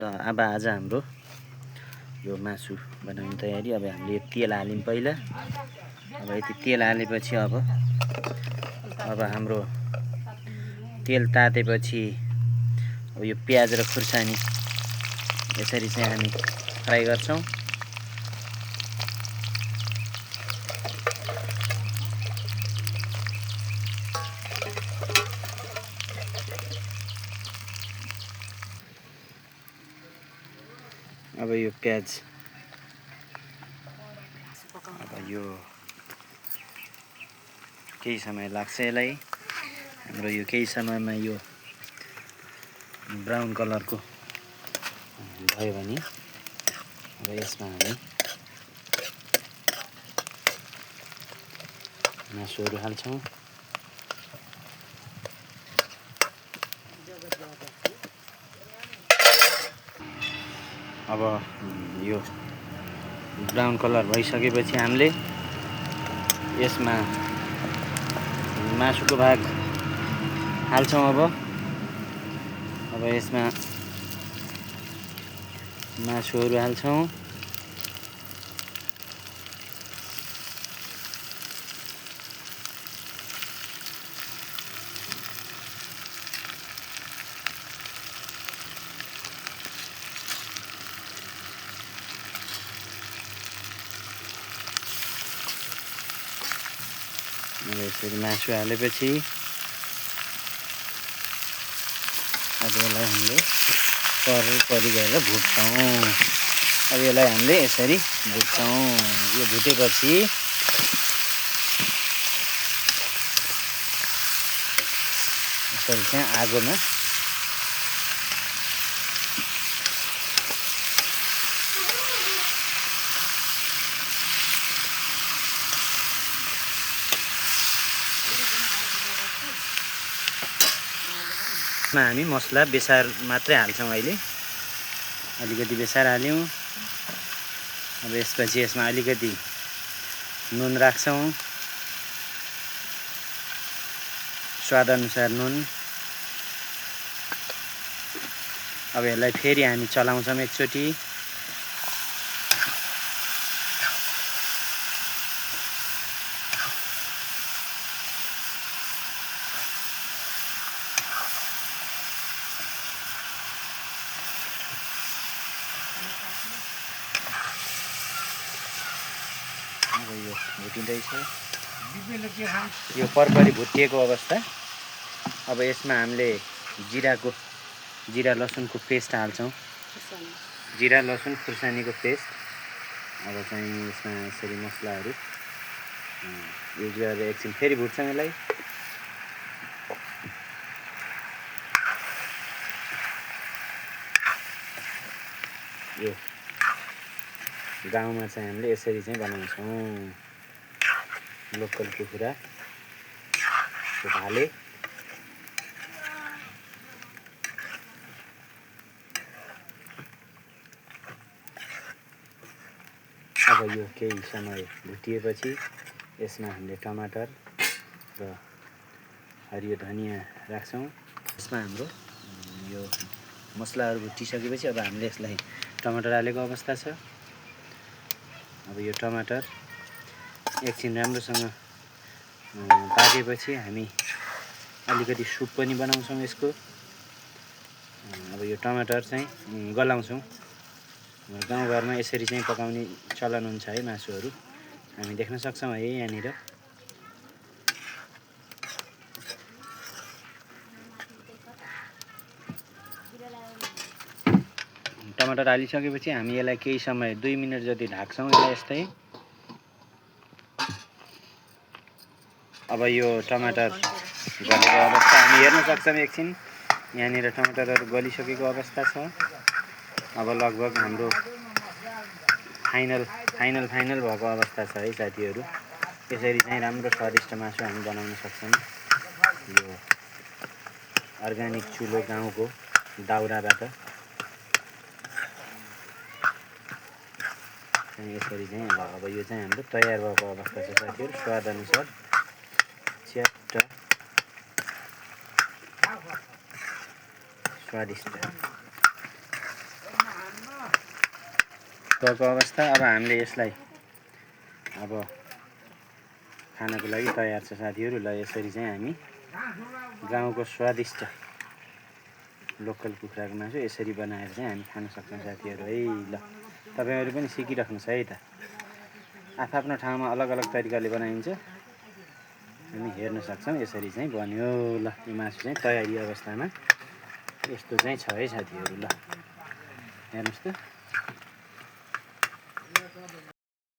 अब आज हाम्रो यो मासु बनाउने तयारी। अब हामीले तेल हाल्यौँ पहिला। अब यति तेल हालेपछि अब हाम्रो तेल तातेपछि अब यो प्याज र खुर्सानी यसरी चाहिँ हामी फ्राई गर्छौँ। अब यो प्याज अब यो केही समय लाग्छ यसलाई। हाम्रो यो केही समयमा यो ब्राउन कलरको भयो भने अब यसमा हामी मासुहरू हाल्छौँ। अब यो ब्राउन कलर भइसकेपछि हामीले यसमा मासुको भाग हाल्छौँ। अब यसमा मासुहरू हाल्छौँ। यसरी मासु हालेपछि अब यसलाई हामीले परि गएर भुट्छौँ। अब यसलाई हामीले यसरी भुट्छौँ। यो भुटेपछि यसरी चाहिँ आगोमा हामी मसला बेसार मात्रै हाल्छौँ। अहिले अलिकति बेसार हाल्यौँ। अब यसपछि यसमा अलिकति नुन राख्छौँ, स्वादअनुसार नुन। अब यसलाई फेरि हामी चलाउँछौँ एकचोटि। अब यो भुटिँदैछ। यो परपरी भुटिएको अवस्था। अब यसमा हामीले जिरा लसुनको पेस्ट हाल्छौँ। जिरा लसुन खुर्सानीको पेस्ट। अब चाहिँ यसमा यसरी मसलाहरू युज गरेर एकछिन फेरि भुट्छौँ यसलाई। यो गाउँमा चाहिँ हामीले यसरी चाहिँ बनाउँछौँ। लोकल कुखुरा भाले। अब यो केही समय भुटिएपछि यसमा हामीले टमाटर र हरियो धनियाँ राख्छौँ। यसमा हाम्रो यो मसलाहरू भुटिसकेपछि अब हामीले यसलाई टमाटर हालेको अवस्था छ। अब यो टमाटर एकछिन राम्रोसँग पाकेपछि हामी अलिकति सुप पनि बनाउँछौँ यसको। अब यो टमाटर चाहिँ गलाउँछौँ। गाउँघरमा यसरी चाहिँ पकाउने चलन हुन्छ है। मासुहरू हामी देख्न सक्छौँ है यहाँनिर। टमाटर हालिसकेपछि हामी यसलाई केही समय 2 मिनट जति ढाक्छौँ यसलाई यस्तै। अब यो टमाटर गलेको अवस्था हामी हेर्न सक्छौँ। एकछिन यहाँनिर टमाटरहरू गलिसकेको अवस्था छ। अब लगभग हाम्रो फाइनल भएको अवस्था छ है साथीहरू। यसरी चाहिँ राम्रो स्वादिष्ट मासु हामी बनाउन सक्छौँ। यो अर्ग्यानिक चुलो गाउँको दाउराबाट यसरी चाहिँ अब यो चाहिँ हाम्रो तयार भएको अवस्था छ साथीहरू। स्वादअनुसार च्याट्ट स्वादिष्ट। भएको अवस्था। अब हामीले यसलाई अब खानको लागि तयार छ साथीहरू। ल यसरी चाहिँ हामी गाउँको स्वादिष्ट लोकल कुखुराको मासु यसरी बनाएर चाहिँ हामी खान सक्छौँ साथीहरू है। ल तपाईँहरू पनि सिकिराख्नुहोस् है त। आफ्नो ठाउँमा अलग अलग तरिकाले बनाइन्छ, हामी हेर्न सक्छौँ। यसरी चाहिँ बन्यो। ल यो मासु चाहिँ तयारी अवस्थामा यस्तो चाहिँ छ है साथीहरू। ल हेर्नुहोस् त।